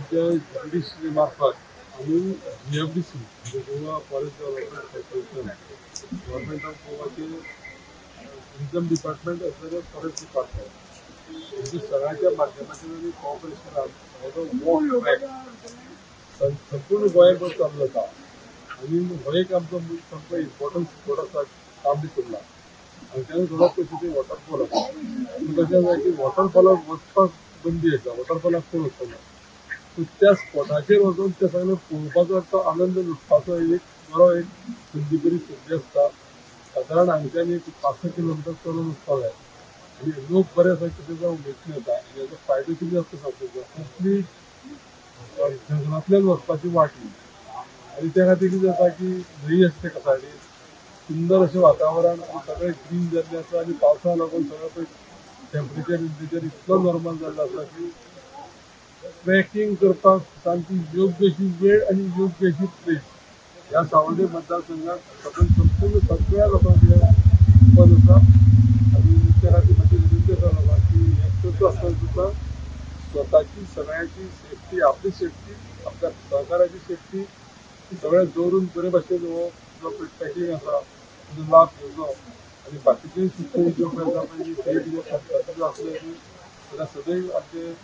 आमच्या जीडीसी मार्फत आनी GFDC Goa forest development corporation government of गोवाचे tourism department as well as forest department म्हणजे सगळ्यांच्या माध्यमातून आनी कॉपरेशनान हो वॉक ट्रॅक संपूर्ण गोंयभर चालू जाता आनी हो एक आमचो सामको इम्पॉर्टंट स्पॉट आसा तांबडी सुर्ला. आनी त्यान थोडो पयशे ते वॉटरफॉल आसा. कशें आसा की वॉटरफॉलाक वचपाक बंदी आसा, वॉटरफॉलाक कोण वचना. त्या स्पॉटाचेर वचून ते सगळें पळोवपाचो तो आनंद लुटपाचो एक बरो एक संदी बरी संदी आसता. सादारण हांगच्यान एक 500 किलोमिटर चलून वचपाक जाय आनी लोक बरे आसा कितें जावं उमेदीन येता. आनी हाचो फायदो कितें आसता सांगता, कंप्लीट जंगलांतल्यान वचपाची वाट न्ही आनी त्या खातीर कितें जाता की न्हंय आसता एका सायडीन, सुंदर अशें वातावरण आनी सगळें ग्रीन जाल्लें आसा आनी पावसा लागून सगळें पळय टेम्परेचर बिम्परेचर इतलो नॉर्मल जाल्लो आसा की ट्रॅकिंग करपाक सामकी योग्य अशी वेळ आनी योग्य अशी प्लेस ह्या सावड्डे मतदारसंघात सगळ्या संपूर्ण सगळ्या लोकांक पद आसा. आनी त्या खातीर म्हजी विनंती आसा लोकांक की हें करता आसतना सुद्दां स्वताची सगळ्यांची सेफ्टी, आपली सेफ्टी, आपल्या सहकाराची सेफ्टी सगळें दवरून बरे भाशेन हो जो पळय ट्रॅकिंग आसा ताजो लाभ घेवचो आनी बाकीचे सुद्दां ज्यो पळय आसा पळय ते कितें करपाचें आसलें जाल्यार सदैव आमचे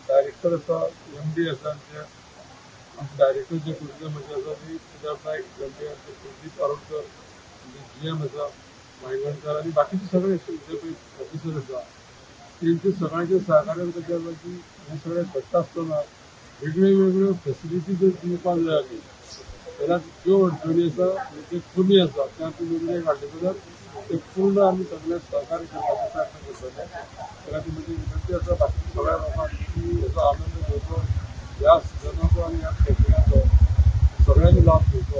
डायरेक्टर आसा, MD आसा, आमचे डायरेक्टर जे टुरिजमाचे आसा ती सिद्धार्थ नायक MD, आमचे प्रदीप आरोडकर आमचे GM आसा, वायंगणकर आनी बाकीचे सगळे जे पळय ऑफिसर आसा तेंचे सगळ्यांचे सहकार्यान कशें आसा की हें सगळें घडटा आसतना वेगळ्यो वेगळ्यो फेसिलिटी जर दिवपाक जाय आमी जाल्यार ज्यो अडचणी आसा त्यो कमी आसा त्या आमी निर्णय काडले जाल्यार ते पूर्ण आमी सगळे सहकार्य करपाचो प्रयत्न करतले. त्या खातीर म्हजी विनंती आसा बाकी सगळ्या लोकांक की हेचो आनंद घेवचो, ह्या सिजनाचो आनी ह्या ट्रेकिंगाचो सगळ्यांनी लाभ घेवचो.